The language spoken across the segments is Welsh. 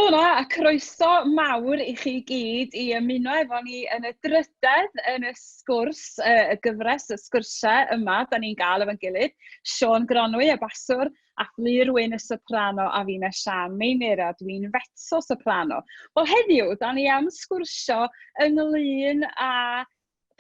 Bore da a croeso mawr i chi gyd i ymuno efo ni yn y drydedd yn y sgwrs, y gyfres y sgwrsiau yma da ni'n gael efo'n gilydd. Siôn Gronwy, y baswr, a Fflur Wyn, y soprano, a fi'n y Sian Meinir, a dwi'n fetso soprano. Wel, heddiw, da ni am sgwrsio ynglyn â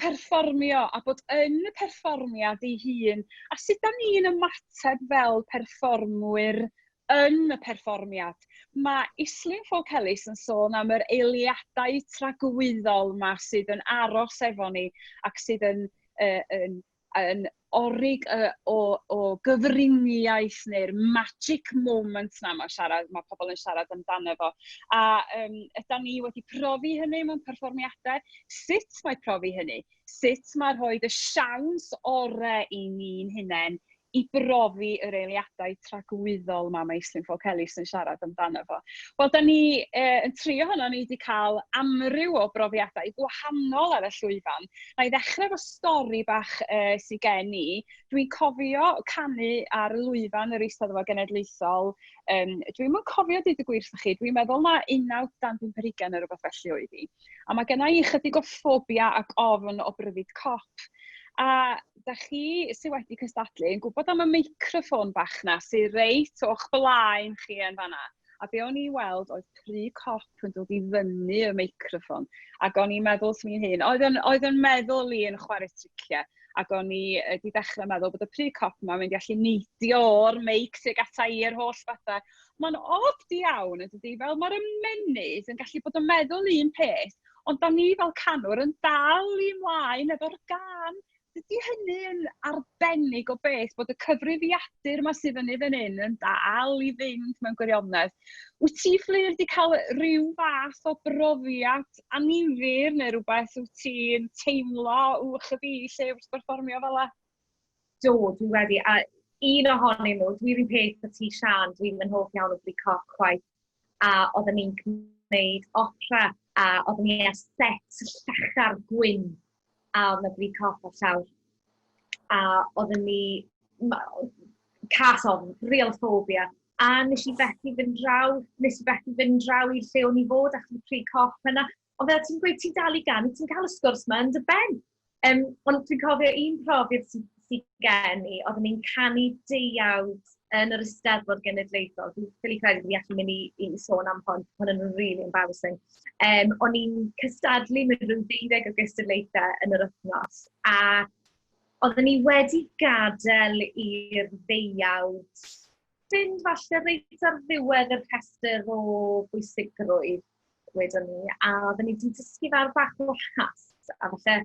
perfformio a bod yn y perfformiad ei hun, a sut da ni'n ymateb fel perfformwyr yn y perfformiad. Mae Islwyn Ffowc Elis yn sôn am yr eiliadau tragwyddol 'ma sydd yn aros efo ni ac sydd yn, uh, yn, yn orig uh, o, o gyfriniaeth neu'r magic moment na mae, siarad, mae pobl yn siarad amdano fo. A ydy ni wedi profi hynny mewn perfformiadau? Sut mae profi hynny? Sut mae rhoi y siawns orau i ni'n hunain i brofi yr eiliadau tragwyddol 'ma mae Islwyn Ffowc Elis yn siarad amdano fo? Wel, da ni yn trio honno, ni wedi cael amryw o brofiadau gwahanol ar y llwyfan. Na i ddechrau efo stori bach sydd gen i. Dwi'n cofio canu ar lwyfan yr Eisteddfod Genedlaethol. Dwi'm yn cofio deud y gwir wrthych chi, dwi'n meddwl na 1925 neu rywbeth felly oedd hi. A mae genna i chydig o ffobia ac ofn o bryfid cop. A da chi sydd wedi cystadlu yn gwybod am y meicroffon bach na sydd reit o'ch blaen chi yn fanna. A be o'n i weld oedd pry cop yn dod i fyny y meicroffon. Ac o'n i'n meddwl wrth fi'n hun, oedd yn, oedd yn meddwl i yn chwarae triciau. Ac o'n i wedi dechrau meddwl bod y pry cop yma'n mynd i allu neidio o'r meic tuag ata i yr holl bethau. Mae'n od iawn, yn dydi? Fel mae'r ymennydd yn gallu bod yn meddwl un peth, ond da ni fel canwr yn dal i mlaen efo'r gân. Dydy hynny yn arbennig o beth bod y cyfrifiadur yma sydd fyny fan hyn yn dal i fynd mewn gwirionedd. Wyt ti, Fflur, wedi cael rhyw fath o brofiad annifyr neu rhywbeth wyt ti'n teimlo uwch y fi lle wrth berfformio fel 'na? Do, dwi wedi. A un ohonyn nhw, dwi'n un peth â ti, Siân, dwi'm yn hoff iawn o bry cop chwaith. A oedden ni'n gwneud opera, a oedden ni ar set llachar gwyn, a oedd 'na bry cop ar llawr. A oedden ni... Cas ofn, real phobia. A nes i fethu fynd draw, nes i fethu fynd draw i'r lle o'n i fod achos y pry cop yna. Ond fel ti'n gweud, ti'n dal i ganu, ti'n cael y sgwrs 'ma yn dy ben. Ond dwi'n cofio un profiad sydd sy gen i, oeddwn ni'n canu deuawd yn yr Eisteddfod Genedlaethol. Dwi'n ffili credu bod fi allu mynd i sôn am hwn, hwn yn really embarrassing. O'n i'n cystadlu mewn rhyw 12 o gystadlaethau yn yr wythnos, a oeddwn ni wedi gadael i'r ddeuawd fynd falle reit ar ddiwedd y rhestr o bwysigrwydd, wedon ni, a oedden ni wedi dysgu fel bach o hast, a falle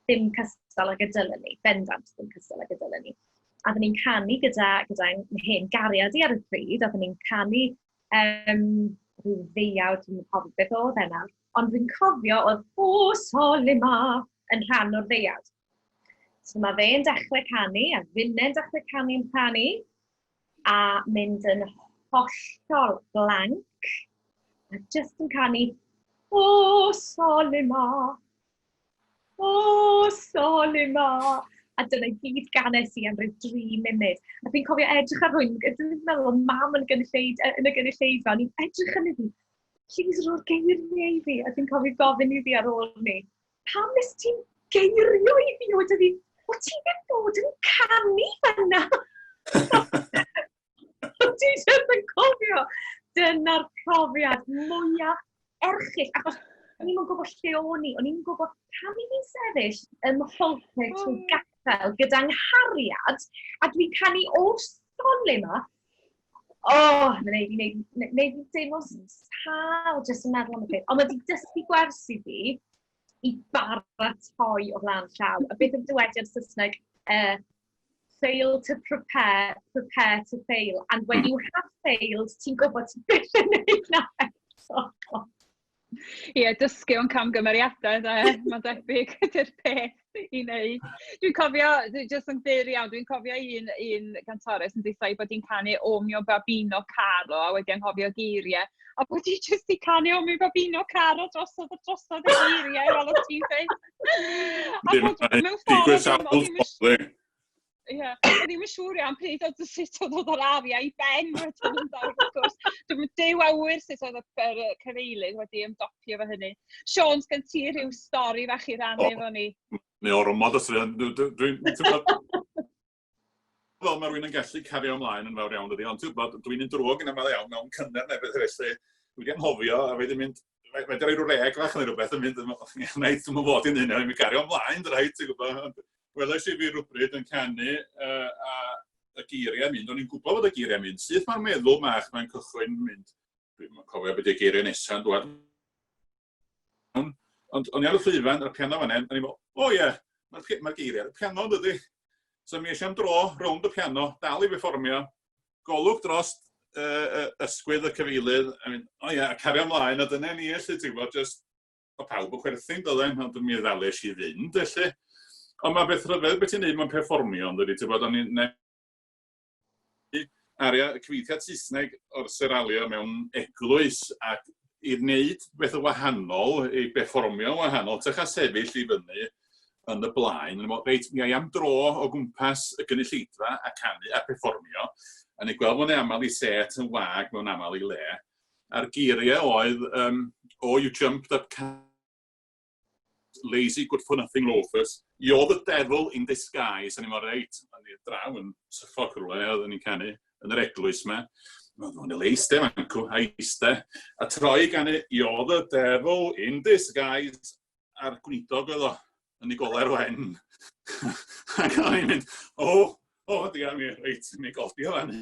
ddim cystal ag y dylen ni, bendant ddim cystal ag y dylen ni. A oedden ni'n canu gyda hen gariad i ar y pryd, a oedden ni'n canu rhyw ddeuawd, dwi'm yn cofio beth oedd e nawr, ond dwi'n cofio oedd O Sole Ma yn rhan o'r ddeuawd. So mae fe'n dechrau canu, a finne'n dechrau canu'n rhan i, a mynd yn hollol blank, a just yn canu O Sole Ma, O Sole Ma. A dyna i gyd ganes i am ryw 3 munud. A dwi'n cofio edrych ar rhywun, dwi'n meddwl oedd mam yn y gynulleidfa, o'n i'n edrych yn iddi, please ro'r geiriau i fi. A dwi'n cofio gofyn iddi ar ôl ni, pam nes ti'n geirio i fi? Wedodd hi, o ti ddim bod yn canu fan'na. Ti jyst yn cofio, dyna'r profiad mwyaf erchyll, achos o'n i'm yn gwybod lle o'n i, o'n i'm yn gwybod pam i fi'n sefyll ym mhulpit trwy gapel gyda nghariad, a dwi'n canu O Sole Ma. Oh, mae'n neud fi, neud, neud fi deimlo'n sâl jyst yn meddwl am y peth. Ond mae wedi dysgu gwers i fi i baratoi o flaen llaw. A beth yw'r dywediad Saesneg? Fail to prepare, prepare to fail. And when you have failed, ti'n gwybod ti'n byth yn neud na eto. Ie, dysgu o'n camgymeriadau, de, mae'n debyg ydy'r peth i wneud. Dwi'n cofio, dwi jyst yn fyr iawn, dwi'n cofio un gantores yn deutha i bod hi'n canu O mio babbino caro a wedi anghofio geiriau. A bod hi jyst 'di canu O mio babbino caro drosodd a drosodd y geiriau, fel o't ti'n dweud. A bod mewn ffordd Digwydd oedd sawl ddim ffordd, e. Ie, yeah. Ddim yn siŵr iawn pryd oedd sut oedd oedd yr aria i ben wedyn yn dod, wrth gwrs. Dwi'n Duw a ŵyr sut oedd yr cyfeilydd wedi ymdopio efo hynny. Siôn, sgen ti rhyw stori fach i rannu efo ni? Mae ormod o straeon. Dwi'n fel mae rhywun yn gallu cario ymlaen yn fawr iawn, dydy, ond ti'n gwybod, dwi'n un drwg yn aml iawn mewn cynnar neu beth felly. Dwi wedi anghofio, a wedi mynd, mae wedi rhoi rhyw reg fach neu rhywbeth yn mynd, reit, dwi'n fod i'n hyn, i'n cario ymlaen, rhaid, ti'n gwybod. Welais i fi rhywbryd yn canu a y geiriau mynd, o'n i'n gwybod bod y geiriau mynd. Syth mae'r meddwl mach mae'n cychwyn mynd, dwi'n cofio beth yw'r geiriau nesaf yn dŵad. Ond o'n i ar y llwyfan, ar y piano fan hyn, o'n i'n meddwl, o ie, mae'r ma geiriau ar y piano yn dydy. So mi eisiau am dro rownd y piano, dal i berfformio, golwg dros ysgwydd y cyfeilydd, a mynd, o ie, a cario ymlaen, a dyna ni, felly, ti'n gwybod, just, o pawb yn chwerthin, doedden, ond mi ddaliais i fynd, felly. Ond mae beth rhyfedd beth ti'n neud mewn perfformio, ond dydy, ti'n gwybod, o'n i'n aria cyfieithiad Saesneg o'r Seralio mewn eglwys ac i wneud beth o wahanol, i berfformio wahanol, tych a sefyll i fyny yn y blaen. Yn reit, mi ai am dro o gwmpas y gynulleidfa a canu a perfformio, a ni gweld mewn aml i set yn wag mewn aml i le. A'r geiriau oedd, "Oh, you jumped up lazy good for nothing loafers, you're the devil in disguise." A ni'n meddwl, reit, a ni draw yn Suffolk rhywle, oedden ni'n canu yn yr eglwys yma. Mae'n le eistedd mancw, a eistedd. A troi ganu, "You're the devil in disguise," a'r gweinidog oedd o, yn ei goler wen. Ac o'n i'n mynd, o, o, dia mi, reit, mi godi o fan.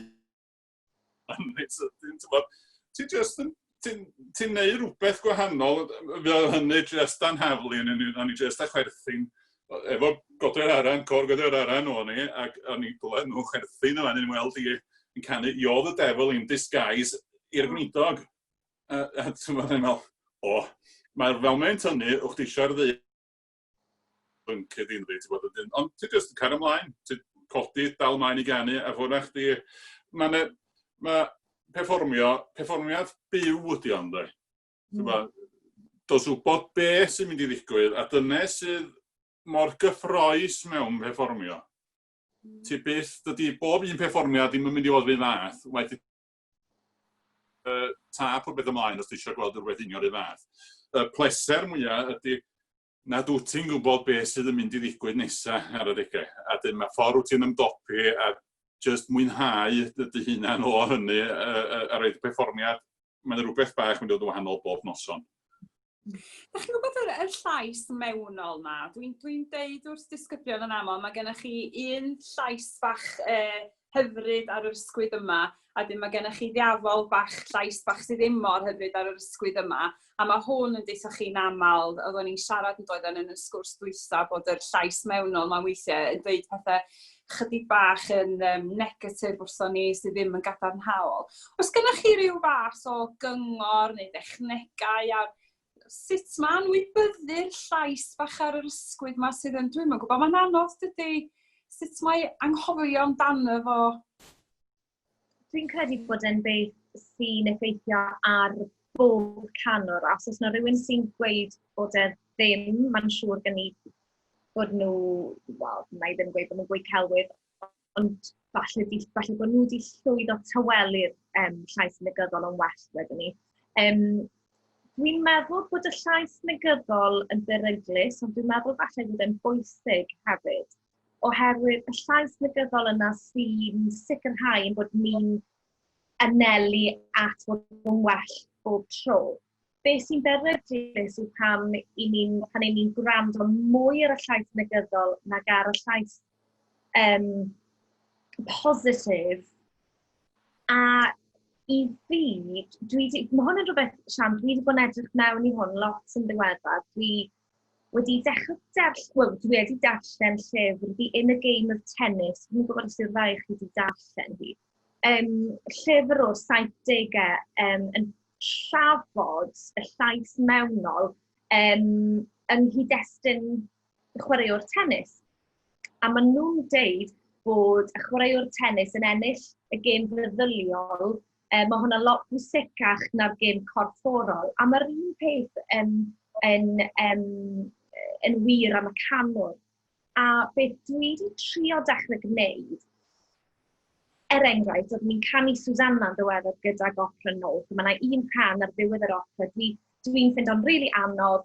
Ti'n just yn ti'n ti neud rhywbeth gwahanol, fel hynny just anhaflu, o'n i just a chwerthin, efo Godre'r Aran, Côr Godre'r Aran o'n i, ac o'n i glywed nhw'n chwerthin yma, ni'n weld i yn canu "You're the devil in disguise" i'r gweinidog. A ti'n meddwl, o, mae'r foment hynny, o'ch ti eisiau'r ddeu bynced i'n dweud, ti'n bod, ond ti'n just yn cario ymlaen, ti'n codi, dal ymlaen i ganu, a ffwrdd chdi, mae'n ma perfformio, perfformiad byw ydi o'n dweud. Dos wybod be sy'n mynd i ddigwydd, a dyna sydd mor gyffroes mewn perfformio. Ti byth, dydy bob un perfformiad ddim yn mynd i fod yr un fath, wedi tap o beth ymlaen os ti eisiau gweld rhywbeth union yr un fath. Y pleser mwyaf ydy nad wyt ti'n gwybod beth sydd yn mynd i ddigwydd nesaf ar y degau. A dyn mae ffordd wyt ti'n ymdopi a just mwynhau dy hunan o hynny a roed y perfformiad. Mae'n rhywbeth bach mynd i fod yn wahanol bob noson. Da chi'n gwybod yr llais mewnol na? Dwi'n dwi deud wrth disgyblion yn aml, mae gennych chi un llais bach hyfryd ar yr ysgwydd yma, a dyn mae gennych chi ddiafol bach, llais bach sydd ddim mor hyfryd ar yr ysgwydd yma. A mae hwn yn deutha chi'n aml, oeddwn ni'n siarad yn doedden yn y sgwrs dwytha bod yr llais mewnol yma weithiau yn dweud pethau chydig bach yn negatif wrthon ni sydd ddim yn gadarnhaol. Oes gennych chi ryw fath o gyngor neu dechnegau ar sut mae anwybyddu'r llais bach ar yr ysgwydd yma sydd yn, dwi'n gwybod, mae'n anodd dydy, sut mae anghofio amdano fo? Dwi'n credu bod e'n beth sy'n effeithio ar bob canwr. Os oes yna rhywun sy'n gweud bod e ddim, mae'n siŵr gen i bod nhw, wel, na i ddim gweud bod nhw'n gweud celwydd, ond falle, di, falle bod nhw wedi llwyddo tawelu'r llais negyddol yn well wedyn ni. Dwi'n meddwl bod y llais negyddol yn beryglus, ond dwi'n meddwl falle bod e'n bwysig hefyd, oherwydd y llais negyddol yna sy'n sicrhau ein bod ni'n anelu at fod yn well bob tro. Be sy'n beryglus yw pan i ni'n pan i ni'n gwrando mwy ar y llais negyddol nag ar y llais positif. A i fi, mae hwn yn rhywbeth, Sian, dwi wedi bod yn edrych mewn i hwn lot yn ddiweddar. Dwi wedi dechrau darllen, wel, dwi wedi darllen llyfr The Inner Game of Tennis. Dwi'n gwybod os yw'r ddau chi wedi darllen hi. Llyfr o'r 70au yn trafod y llais mewnol yng nghyd-destun chwaraewr tennis. A maen nhw'n deud bod y chwaraewr tennis yn ennill y gêm feddyliol, mae hwnna lot bwysicach na'r gêm corfforol. A mae'r un peth yn wir am y canwr. A beth dwi wedi trio dechrau gwneud, er enghraifft, oeddwn i'n canu Susanna yn ddiweddar gydag Opera North, a mae yna un rhan ar ddiwedd yr opera, dwi'n dwi, ffeindio'n rili really anodd,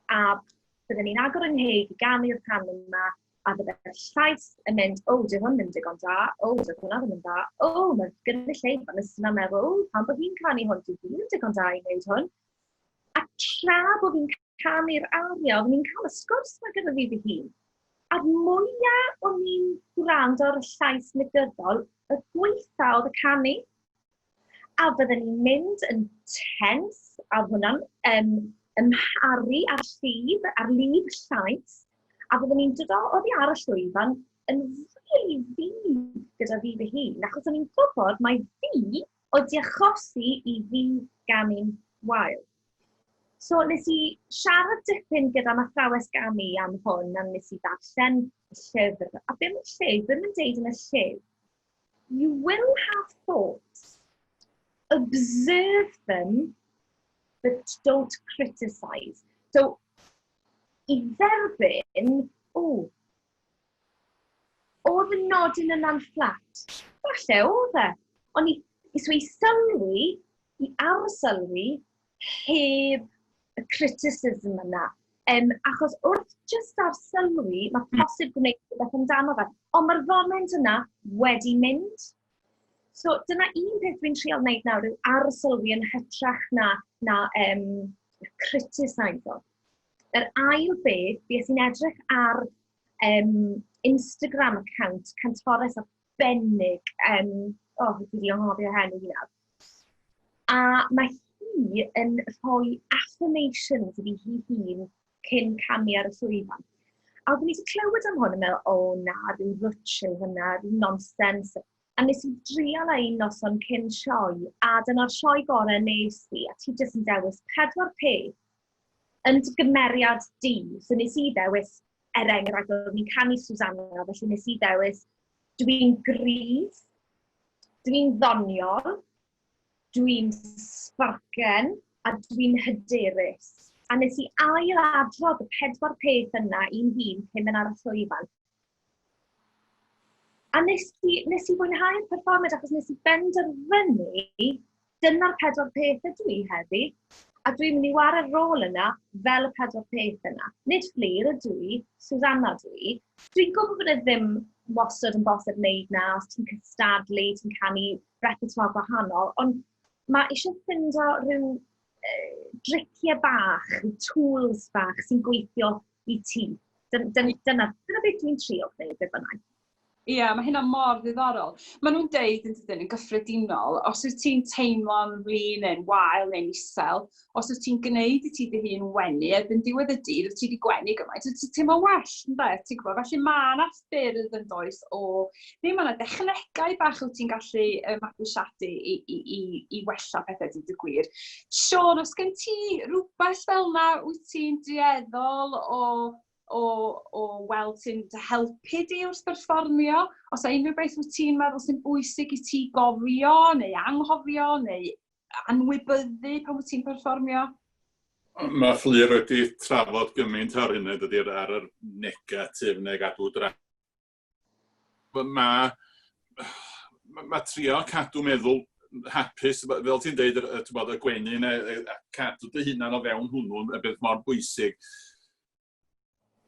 a byddwn ni'n agor yng ngheg i ganu'r rhan yma, a bydde'r llais yn mynd, o, dyw hwn ddim digon da, o, dyw hwnna ddim yn dda, o, mae'r gynulleidfa yn yna meddwl, o, pam bod hi'n canu hwn, dyw hi ddim digon da i wneud hwn. A tra bod fi'n canu'r aria, oeddwn i'n cael y sgwrs yma gyda fi fy hun. A'r mwyaf o'n i'n gwrando ar y llais negyddol, y gweitha oedd y canu. A bydden ni'n mynd yn tense, a oedd hwnna'n ymharu ar llif, ar lif llais, a bydden ni'n dod oddi ar y llwyfan yn rili ddu gyda fi fy hun, achos o'n i'n gwybod mai fi oedd 'di achosi i fi ganu'n wael. So nes i siarad dipyn gyda athrawes ganu am hwn, a nes i ddarllen y llyfr. A be mae'r llyfr yn deud yn y llyfr? You will have thoughts. Observe them, but don't criticise. So, i dderbyn, o, oedd y nodyn yna'n fflat? Falle oedd e. Ond so i sylwi, i arsylwi, heb y criticism yna. Achos wrth jyst arsylwi, mae posib gwneud rhywbeth amdano fe. Ond mae'r foment yna wedi mynd. So dyna un peth dwi'n trial wneud nawr yw arsylwi yn hytrach na criticise-o. Yr ail beth, bues i'n edrych ar Instagram account cantores arbennig, oh, dwi wedi anghofio henw hi nawr. A mae hi yn rhoi affirmations iddi hi hun cyn camu ar y llwyfan. A oeddwn i wedi clywed am hwn yn meddwl, o na, rhyw rwtsh yw hwnna, rhyw nonsens. A nes i drial e un noson cyn sioe, a dyna'r sioe gorau nes i, a ti jyst yn dewis 4 peth yn dy gymeriad di. So nes i ddewis, er enghraifft, oeddwn i'n canu Susanna, felly nes i ddewis, dwi'n gryf, dwi'n ddoniol, dwi'n sbarcen, a dwi'n hyderus. A nes i ail adrodd y 4 peth yna i'n hun cyn mynd ar y llwyfan. A nes i fwynhau'r perfformiad achos nes i benderfynu dyna'r 4 peth ydw i heddi, a dwi'n mynd i ware'r rôl yna fel y 4 peth yna. Nid Fflur ydw i, Susanna ydw i. Dwi'n gwybod bod e ddim wastad yn bosib wneud na, os ti'n cystadlu, ti'n canu repertoire gwahanol, ond mae eisiau ffindo rhyw driciau bach, rhyw tools bach sy'n gweithio i ti. Dyna beth dwi'n trio gwneud, be bynnag. Ie, mae hynna mor ddiddorol. Maen nhw'n deud yn dydyn, yn gyffredinol, os wyt ti'n teimlo'n flin neu'n wael neu'n isel, os wyt ti'n gwneud i ti dy hun wenu, erbyn diwedd y dydd, wyt ti wedi gwenu gymaint, wyt ti'n teimlo'n well, ynde? Ti'n gwybod? Felly mae yna ffyrdd yn does o, neu mae yna dechnegau bach wyt ti'n gallu mabwysiadu i wella pethau, dweud y gwir. Siôn, os gen ti rhywbeth fel yna, wyt ti'n dueddol o weld sy'n dy helpu di wrth berfformio? Os yna unrhyw beth wyt ti'n meddwl sy'n bwysig i ti gofio neu anghofio neu anwybyddu pan wyt ti'n perfformio? Mae Fflur wedi trafod gymaint ar hynny, dydy, ar yr negatif neu gadw draw. Mae trio cadw meddwl hapus, fel ti'n deud, y gwenu neu cadw dy hunan o fewn hwnnw yn beth mor bwysig.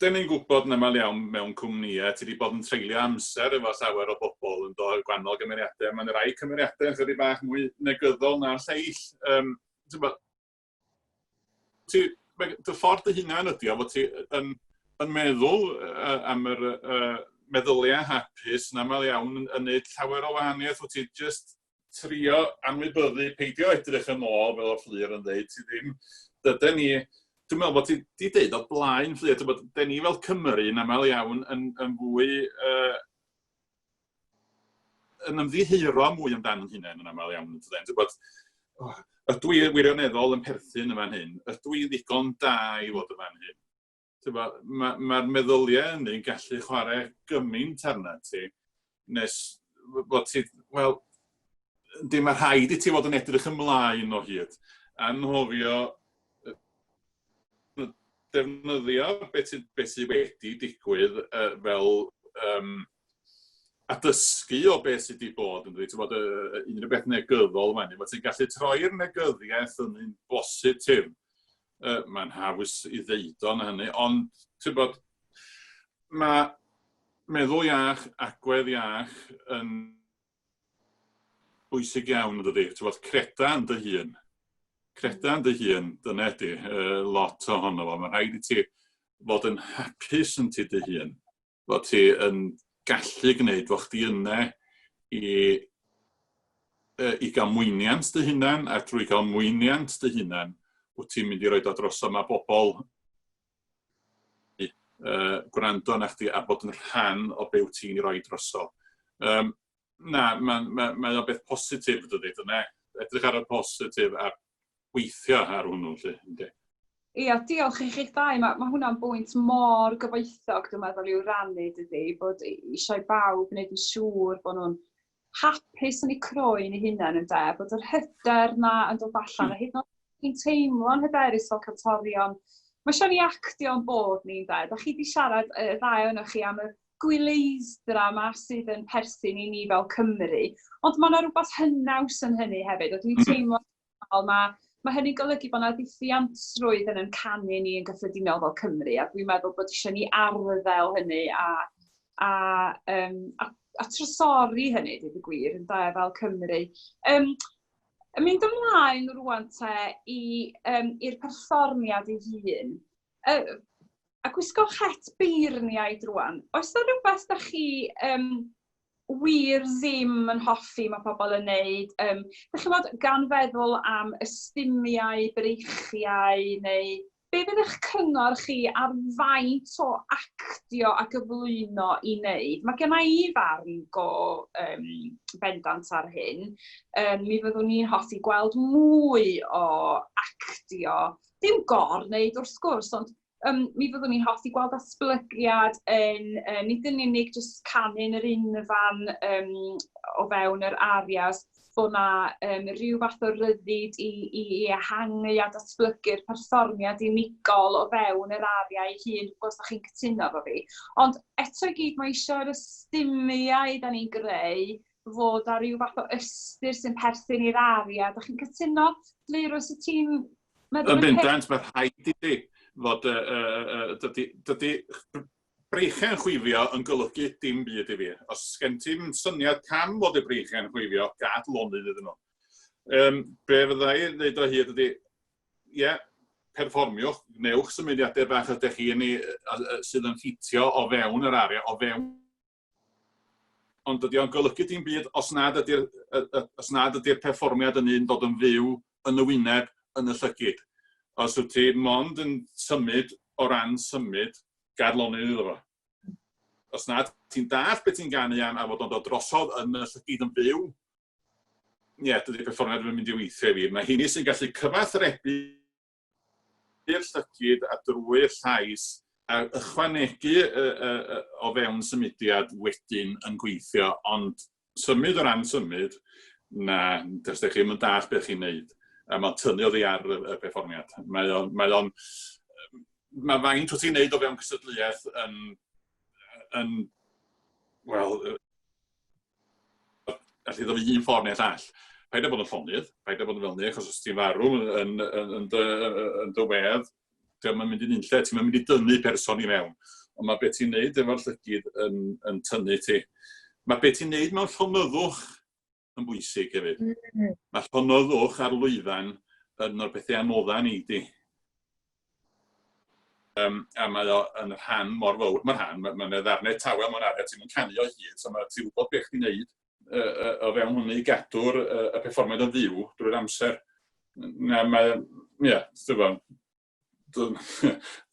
Dyn ni'n gwybod yn aml iawn mewn cwmnïau, ti wedi bod yn treulio amser efo llawer o bobl yn dod gwahanol gymeriadau. Mae'n rhai cymeriadau yn chydig bach mwy negyddol na'r lleill. Dy ffordd dy hunan ydi o, fod ti yn meddwl am yr meddyliau hapus yn aml iawn yn neud llawer o wahaniaeth. Wyt ti jyst trio anwybyddu, peidio edrych yn ôl, fel o Fflur yn dweud, ti ddim, dydyn ni, dwi'n meddwl bod ti wedi deud o blaen, Fflur, ti'n bod, dyn ni fel Cymru yn aml iawn yn fwy, yn ymddiheuro mwy amdano'n hunain yn aml iawn, yn dydyn? Ti'n bod, oh, ydw i wirioneddol yn perthyn yn fan hyn? Ydw i ddigon da i fod yn fan hyn? Ti'n bod, mae'r meddyliau hynny'n gallu chwarae gymaint arna ti, nes bod ti, wel, dim mae rhaid i ti fod yn edrych ymlaen o hyd. Anghofio Defnyddio beth sydd wedi digwydd fel a dysgu o beth sydd wedi bod, yn dweud, ti'n bod, unrhyw beth negyddol mae'n, bod ti'n gallu troi'r negyddiaeth yn un bositif. Mae'n haws i ddeud o'n hynny, ond ti'n bod, mae meddwl iach, agwedd iach yn bwysig iawn, yn dydi? Ti'n bod, creda yn dy hun. Creda yn dy hun, dyna ydy lot ohono fo. Mae'n rhaid i ti fod yn hapus yn ti dy hun. Fod ti yn gallu gwneud, fod chdi yna i gael mwyniant dy hunan, a drwy gael mwyniant dy hunan, wyt ti'n mynd i roed o drosodd. Mae bobl gwrando arna chdi a bod yn rhan o be wyt ti'n ei roi drosodd. Na, mae ma, mae o beth positif, dydy, dyna. Edrych ar y positif a gweithio ar hwnnw, 'lly, yndi. Ia, diolch i chi'ch dau. Mae hwnna'n bwynt mor gyfoethog, dwi'n meddwl, i'w rannu, dydy, bod eisiau bawb wneud yn siŵr bod nhw'n hapus yn eu croen eu hunain, ynde, bod yr hyder 'na yn dod allan, a hyd yn oed chi'n teimlo'n hyderus fel cantorion, mae eisiau ni actio'n bod ni, ynde. Da chi wedi siarad, y ddau ohonoch chi, am y gwyleizdra 'ma sydd yn perthyn i ni fel Cymru, ond mae yna rhywbeth hynaws yn hynny hefyd, a dwi'n teimlo fel mae hynny'n golygu bod yna ddiffuantrwydd yn ein canu ni yn gyffredinol fel Cymru, a dwi'n meddwl bod eisiau ni arddel hynny a trysori hynny, dweud y gwir, yn da, fel Cymru. Yn mynd ymlaen rwan te i'r perfformiad ei hun. A gwisgo'ch het beirniaid rwan, oes 'na rywbeth da chi wir ddim yn hoffi mae pobl yn neud? Da chi'n gwbod, gan feddwl am ystumiau, breichiau, neu be fydd eich cyngor chi ar faint o actio a gyflwyno i wneud? Mae gen i farn go bendant ar hyn. Mi fyddwn ni'n hoffi gweld mwy o actio. Dim gor-wneud wrth gwrs, ond mi fyddwn ni'n hoffi gweld datblygiad yn, nid yn unig jyst canu yn yr unfan o fewn yr arias, bod 'na rhyw fath o ryddid i ehangu a datblygu'r perfformiad unigol o fewn yr aria ei hun. Dwi'n gwybod os chi'n cytuno efo fi. Ond eto i gyd, mae eisiau'r ystumiau da ni'n greu fod ar ryw fath o ystyr sy'n perthyn i'r aria. Da chi'n cytuno? Fflur, os wyt ti'n meddwl? Yn bendant, mae rhaid i ti fod, dydy breichiau'n chwifio yn golygu dim byd i fi. Os gen ti'm syniad pam fod y breichiau'n chwifio, gad lonydd iddyn nhw. Be fydda i ddeud o hyd ydy, ie, yeah, perfformiwch, gwnewch symudiadau bach ydych chi yn ei, sydd yn ffitio o fewn yr aria, o fewn, ond dydy o'n golygu dim byd os nad ydy'r perfformiad yn un dod yn fyw yn y wyneb, yn y llygid. Os wyt ti mond yn symud o ran symud, gad lonydd iddo fo. Os nad ti'n dallt beth ti'n ganu am a fod o'n dod drosodd yn y llygid yn fyw, ie, yeah, dydy'r perfformiad ddim yn mynd i weithio i fi. Mae hynny sy'n gallu cyfathrebu i'r llygid a drwy'r llais a ychwanegu o fewn symudiad wedyn yn gweithio, ond symud o ran symud, na, does ydych chi'n dallt beth chi'n neud. A mae'n tynnu oddi ar y perfformiad. Mae faint wyt ti'n neud o fewn cystadleuaeth yn wel, allu ddod un ffordd neu'r llall. Paid â bod yn llonydd, paid â bod yn fel 'ny, achos os ti'n farw yn dy wedd, dio'm yn mynd i nunlle, ti'm yn mynd i dynnu person i mewn. Ond mae beth ti'n neud efo'r llygid yn tynnu ti. Mae beth ti'n neud mewn llonyddwch yn bwysig hefyd. Mae llonyddwch ar lwyfan yn o'r pethau anodda ni di. A mae o yn rhan mor fawr. Mae'n rhan, mae 'na ddarnau tawel mewn aria ti'm yn canu o hyd, so mae ti'n gwybod beth chdi'n neud o fewn hwnny i gadw'r y perfformiad yn fyw drwy'r amser. Na, mae, ie, ti'n gwybod,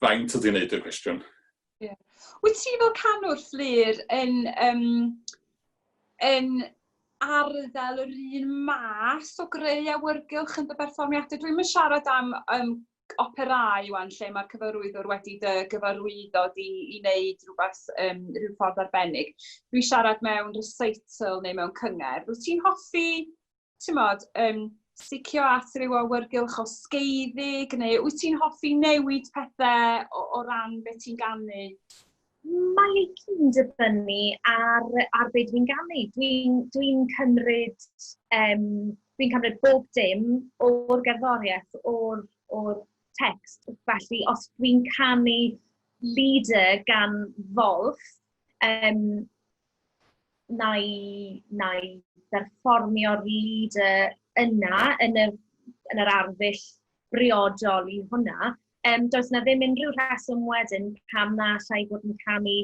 faint ydy'n neud yw'r cwestiwn. Yeah. Wyt ti fel canwr, Fflur, yn arddel yr un mas o greu awyrgylch yn dy berfformiadau? Dwi'm yn siarad am operau wan lle mae'r cyfarwyddwr wedi dy gyfarwyddo di i wneud rhywbeth rhyw ffordd arbennig. Dwi'n siarad mewn recital neu mewn cyngerdd. Wyt ti'n hoffi, ti'n mod, sticio at ryw awyrgylch o sgeiddig, neu wyt ti'n hoffi newid pethau o ran beth ti'n ganu? Mae ei gyd yn dibynnu ar be dwi'n ganu. Dwi'n cymryd bob dim o'r gerddoriaeth, o'r text. Felly, os dwi'n canu Lieder gan Wolf, na i berfformio'r Lieder yna yn yr arddull briodol i hwnna. Does na ddim unrhyw rheswm wedyn pam na allai fod yn canu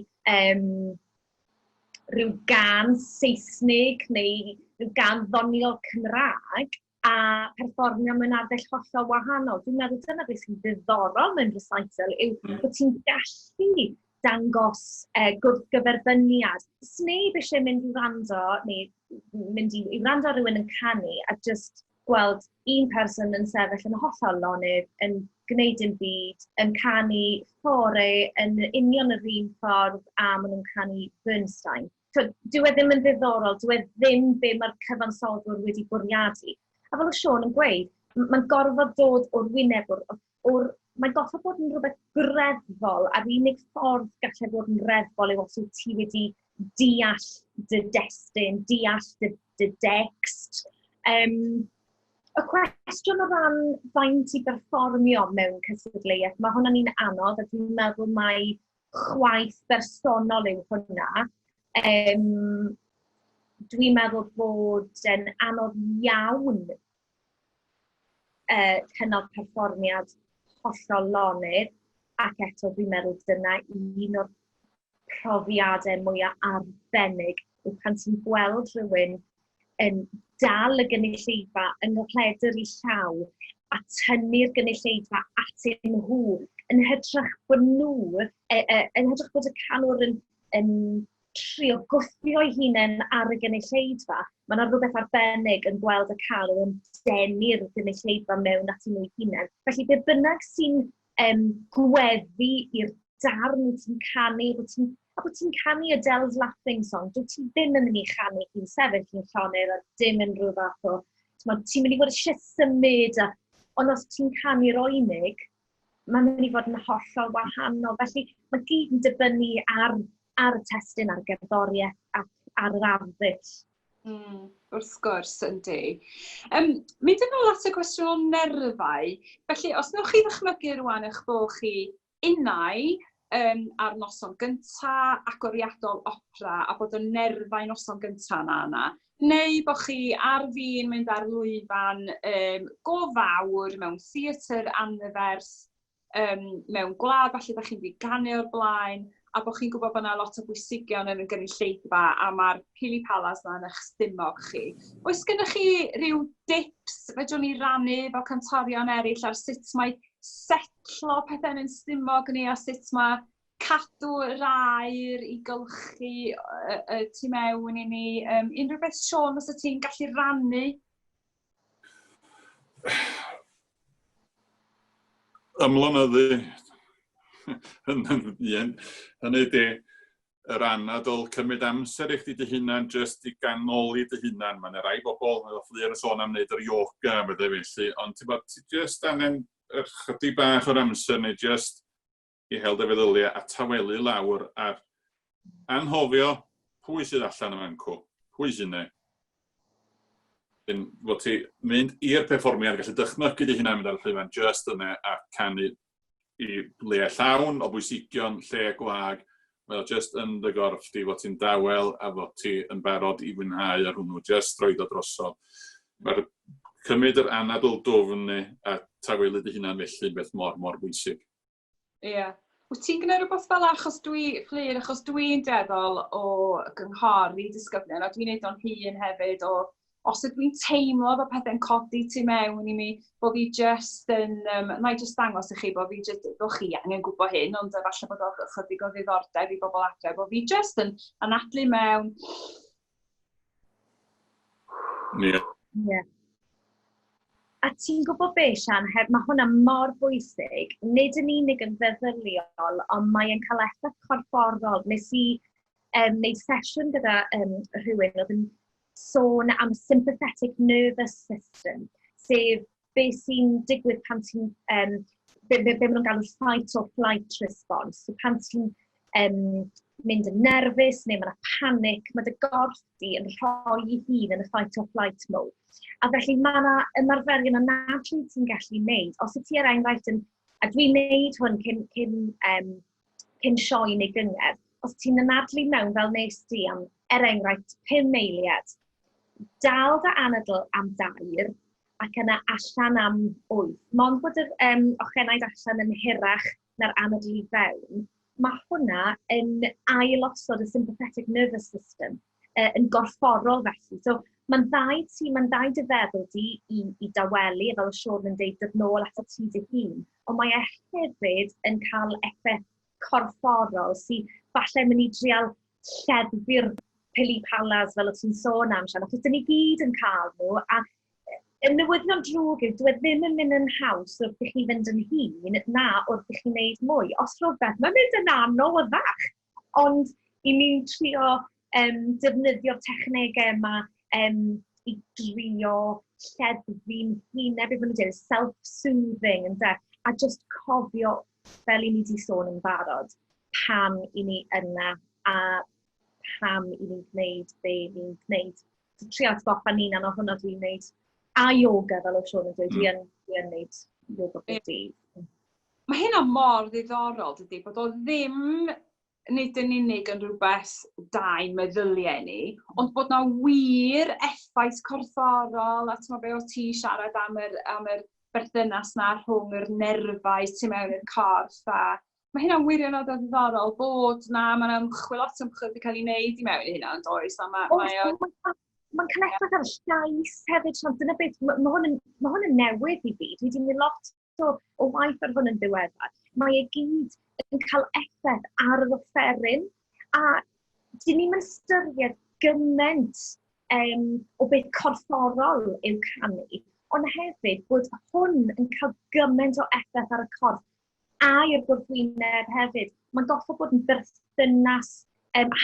rhyw gân Saesnig neu rhyw gân ddoniol Cymraeg a perfformio mewn arddull hollol wahanol. Dwi'n meddwl dyna beth sy'n ddiddorol mewn recital yw bod ti'n gallu dangos gwrthgyferbyniad. Sneb eisiau mynd i wrando, neu mynd i wrando ar rhywun yn canu a just gweld un person yn sefyll yn hollol lonydd, yn gwneud dim byd, yn canu Fauré yn union yr un ffordd a maen nhw'n canu Bernstein. So, dyw e ddim yn ddiddorol, dyw e ddim be mae'r cyfansoddwr wedi bwriadu. A fel o Siôn yn gweud, mae'n gorfod dod o'r wyneb, mae'n gorfod bod yn rhywbeth greddfol, a'r unig ffordd gallai fod yn greddfol yw os wyt ti wedi deall dy destun, deall dy dext. Y cwestiwn o ran faint i berfformio mewn cystadleuaeth, mae hwnna'n un anodd, a dwi'n meddwl mai chwaith bersonol yw hwnna. Dwi'n meddwl bod yn anodd iawn cynnal perfformiad hollol lonydd, ac eto dwi'n meddwl dyna un o'r profiadau mwyaf arbennig yw pan ti'n gweld rhywun yn dal y gynulleidfa yng nghledr i llaw a tynnu'r gynulleidfa atyn nhw, yn hytrach bod nhw, yn hytrach bod y canwr yn trio gwthio ei hunain ar y gynulleidfa. Mae yna rhywbeth arbennig yn gweld y canwr yn denu'r gynulleidfa mewn at nhw hunain. Felly, be bynnag sy'n gweddu i'r darn wyt ti'n canu, bod ti'n canu Adele's Laughing Song, dwyt ti ddim yn mynd i chanu hi'n sefyll yn llonydd a dim unrhyw fath o... Ti'n mynd i fod eisiau symud, ond os ti'n canu'r oenig, mae'n mynd i fod yn hollol wahanol. Felly mae gyd yn dibynnu ar y testun, ar y gerddoriaeth ac ar yr arddull. Wrth gwrs, yndi. Mynd yn ôl at y cwestiwn o nerfau, felly os newch chi ddychmygu rwan eich bod chi unai ar noson gynta, agoriadol opera, a bod y nerfau noson gynta yna, neu bod chi ar fin mynd ar lwyfan go fawr mewn theatr anferth, mewn gwlad, falle da chi'n wedi ganu o'r blaen, a bod chi'n gwybod bod yna lot o bwysigion yn y gynulleidfa a mae'r pili palas yna yn eich stumog chi. Oes gennych chi ryw dips fedrwn ni rannu fel cantorion eraill ar sut mae setlo pethau yn stumog ni a sut mae cadw'r aer i gylchu y tu mewn i ni? Unrhyw beth, Siôn, os ti'n gallu rannu? Ymlonyddu. Hynny ydi, yr anadl, cymryd amser i chdi dy hunan, jyst i ganoli dy hunan. Mae yna rai bobl, mae Fflur yn sôn am wneud yr yoga a bethau felly, ond ti'n bod, ti jyst angen yr chydig bach o'r amser neu jyst i hel dy feddyliau a tawelu lawr a anghofio pwy sydd allan yma'n cw, pwy sy'n ne. Fod ti mynd i'r perfformiad, gallu dychmygu dy hunan mynd ar y llwyfan jyst yna a canu i le llawn o bwysigion, lle gwag, mae o jyst yn dy gorff di, fod ti'n dawel a fod ti yn barod i fwynhau ar hwnnw, jyst roed o drosodd. Mae'r cymryd yr anadl dwfn ni a tawelu dy hunan felly yn beth mor, mor bwysig. Ie. Yeah. Wyt ti'n gwneud rhywbeth fel achos dwi, Fflur, achos dwi'n dueddol o gynghori disgyblion, a dwi'n neud o'n hun hefyd, o os ydw i'n teimlo bod pethau'n codi tu mewn i mi, bod fi jyst yn, na i jyst dangos i chi bod fi jyst, bod chi angen gwybod hyn, ond falle bod o chydig o ddiddordeb i bobl adre, bod fi jyst yn anadlu mewn. Ie. Ie. A ti'n gwybod be, Sian, mae hwnna mor bwysig, nid yn unig yn feddyliol, ond mae'n cael effaith corfforol. Nes i wneud sesiwn gyda rhywun oedd yn sôn am sympathetic nervous system, Sef beth sy'n digwydd pan ti'n, be maen nhw'n galw fight or flight response. So pan ti'n mynd yn nerfus neu mae yna panic, mae dy gorff di yn rhoi ei hun yn y fight or flight mode. A felly mae yna ymarferion anadlu ti'n gallu wneud. Os y ti er enghraifft yn, a dwi'n wneud hwn cyn sioe neu gyngerdd, os ti'n anadlu mewn fel nes di am, er enghraifft, 5 eiliad, dal dy anadl am 3 ac yna allan am 8. Mond bod yr ochenaid allan yn hirach na'r anadl i fewn, mae hwnna yn ailosod y sympathetic nervous system yn gorfforol felly. So mae'n dda i ti, mae'n dda i dy feddwl di i dawelu, fel o Siôn yn deud, dod nôl at y ti dy hun. Ond mae e hefyd yn cael effaith corfforol sy'n falle mynd i drial lleddfu'r pili palas fel o ti'n sôn am, Sian, achos dyn ni gyd yn cael nhw, a y newyddion drwg yw, dwi e ddim yn mynd yn haws wrth i chi fynd yn hŷn na wrth i chi wneud mwy. Os rhywbeth, mae'n mynd yn anoddach. Ond i ni'n trio defnyddio'r technegau yma i drio lleddfu'n hunain, beth maen nhw'n dweud, self-soothing, ynde? A just cofio, fel i ni wedi sôn yn barod, pam i ni yna a pam i ni'n gwneud be ni'n gwneud. So, trio atgoffa ni'n o hwnna dwi'n gwneud. A yoga, fel o Siôn yn dweud, dwi yn gwneud yoga bob dydd. Mae hynna mor ddiddorol, dydy, bod o ddim nid yn unig yn rhywbeth da i'n meddyliau ni, ond bod na wir effaith corfforol, a ti'n be o ti siarad am yr berthynas na rhwng yr nerfau tu mewn i'r corff, a mae hynna'n wirioneddol ddiddorol bod na, mae'n ymchwil, lot o ymchwil wedi cael ei wneud i mewn i hynna, yn does? A mae, mae o Mae'n cael effaith ar y llais hefyd, Sian. Dyna beth, ma hwn yn newydd i fi. Dwi wedi mynd lot o waith ar hwn yn ddiweddar. Mae e gyd yn cael effaith ar yr offeryn. A dyn ni'n ystyried gymaint o beth corfforol yw canu, ond hefyd bod hwn yn cael gymaint o effaith ar y corff a i'r gwrthwyneb hefyd. Mae'n gorfod bod yn berthynas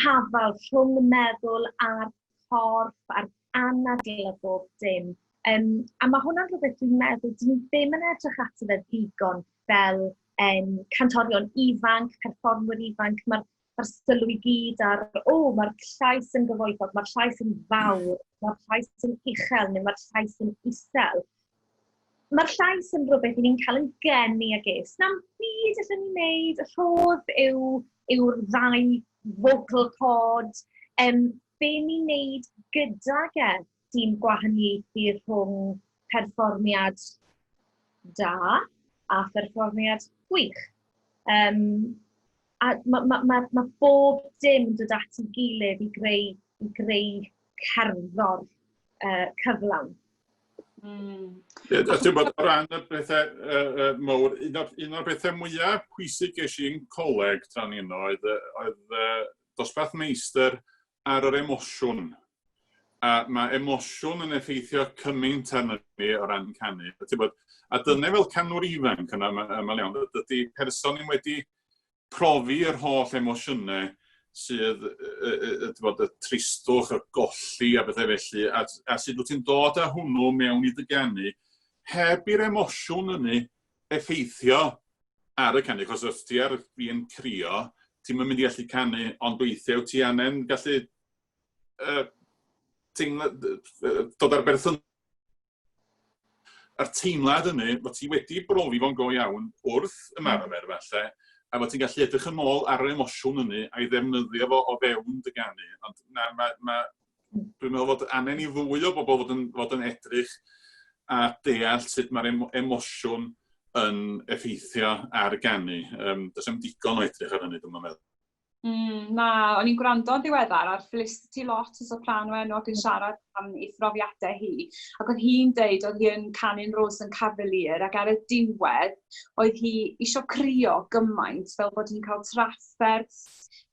hafal rhwng y meddwl a'r corff a'r anadl a bob dim. A mae hwnna'n rhywbeth dwi'n meddwl, dyn ni ddim yn edrych ato fe ddigon fel cantorion ifanc, perfformwyr ifanc. Mae'r sylw i gyd ar, o, oh, mae'r llais yn gyfoethog, mae'r llais yn fawr, mae'r llais yn uchel neu mae'r llais yn isel. Mae'r llais yn rhywbeth i ni'n cael yn geni ag e. Sna'm byd allan ni wneud, y rhodd yw'r ddau vocal cord. Be ni'n wneud gydag e sy'n gwahaniaethu rhwng perfformiad da a pherfformiad gwych. A mae ma bob dim yn dod at ei gilydd i greu cerddor cyflawn. Ie, a ti'n bod o ran y pethau mawr, un o'r pethau mwyaf pwysig ges i yn coleg tra'n un oedd dosbarth meistr ar yr emosiwn. A mae emosiwn yn effeithio cymaint arno ni o ran canu. A ti'n bod, a dyna fel canwr ifanc yna, yma iawn, dydy person ddim wedi profi yr holl emosiynau sydd, ti'n bod, y tristwch, y golli a bethau felly, a sut wyt ti'n dod â hwnnw mewn i dy ganu, heb i'r emosiwn hynny effeithio ar y canu, achos os ti ar fin crio, ti'n mynd i allu canu, ond weithiau wyt ti angen gallu teimlo, dod ar berthyn a'r teimlad hynny, bod ti wedi brofi fo'n go iawn wrth ymarfer falle, a bod ti'n gallu edrych yn ôl ar yr emosiwn hynny a'i ddefnyddio fo o fewn dy ganu. Ond na, dwi'n meddwl fod angen i fwy o bobl fod yn edrych a deall sut mae'r emosiwn yn effeithio ar ganu. Does 'am digon o edrych ar hynny, dwi'n meddwl. Na, o'n i'n gwrando yn ddiweddar ar Felicity Lott, y soprano enwog, yn siarad am ei phrofiadau hi. Ac oedd hi'n deud oedd hi yn canu'n Rose and Cavalier ac ar y diwedd oedd hi isio crio gymaint fel bod hi'n cael trafferth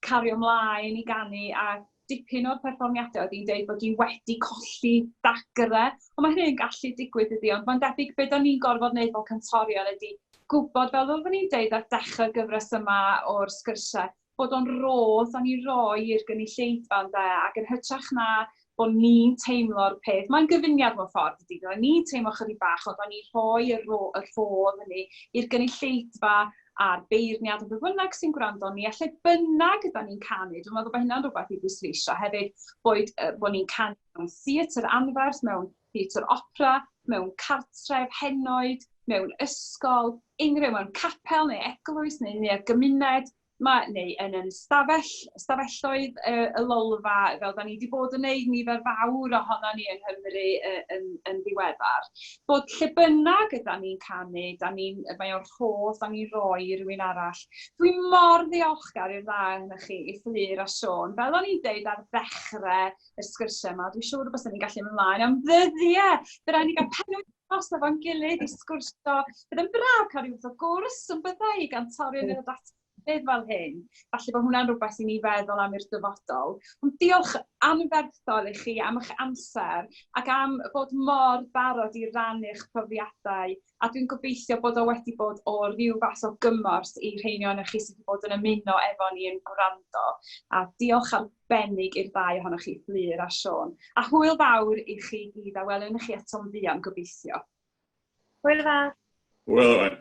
cario ymlaen i ganu, a dipyn o'r perfformiadau oedd hi'n deud bod hi wedi colli dagre. Ond mae hynny'n gallu digwydd ydy, ond mae'n debyg beth o'n ni'n gorfod wneud fel cantorion ydy gwybod, fel oedden ni'n deud ar dechrau'r gyfres yma o'r sgyrsiau, bod o'n rodd o'n i roi i'r gynulleidfa, ynde, ac yn hytrach na Bod ni'n teimlo'r peth. Mae'n gyfuniad mewn ffordd, ydy. Byddwn ni'n teimlo chydig bach, ond o'n ni'n rhoi y, ro, y rhodd hynny i'r gynulleidfa a'r beirniad o be bynnag sy'n gwrando ni, a lle bynnag yda ni'n canu. Dwi'n meddwl bod hynna'n rhywbeth i bwysleisio hefyd, boed, bod ni'n canu mewn theatr anferth, mewn theatr opera, mewn cartref, henoed, mewn ysgol, unrhyw, mewn capel neu eglwys neu, neu gymuned, ma, neu yn yn stafell, stafelloedd y, y lolfa, fel da ni wedi bod yn neud nifer fawr ohono ni yng Nghymru yn, yn ddiweddar. Bod lle bynnag yda ni'n canu, da ni'n, mae o'r rhodd da ni'n rhoi i rywun arall. Dwi mor ddiolchgar i'r ddau ohonoch chi, i Fflur a Siôn. Fel o'n i'n deud ar ddechrau y sgyrsiau yma, dwi'n siŵr bod ni'n gallu mynd ymlaen am ddyddiau. Fe rhaid ni gael penwythnos efo'n gilydd i sgwrsio. Bydd yn braf cael rhyw fath o gwrs yn byddai i gantorion yn y beth fel hyn. Falle bod hwnna'n rhywbeth i ni feddwl am i'r dyfodol. Ond diolch anferthol i chi am eich amser ac am fod mor barod i rannu'ch profiadau. A dwi'n gobeithio bod o wedi bod o ryw fath o gymorth i rheini ohonoch chi sydd wedi bod yn ymuno efo ni yn gwrando. A diolch arbennig i'r ddau ohonoch chi, Fflur a Siôn. A hwyl fawr i chi gyd, a welwn chi eto'n fuan gobeithio. Hwyl fawr. Hwyl fawr.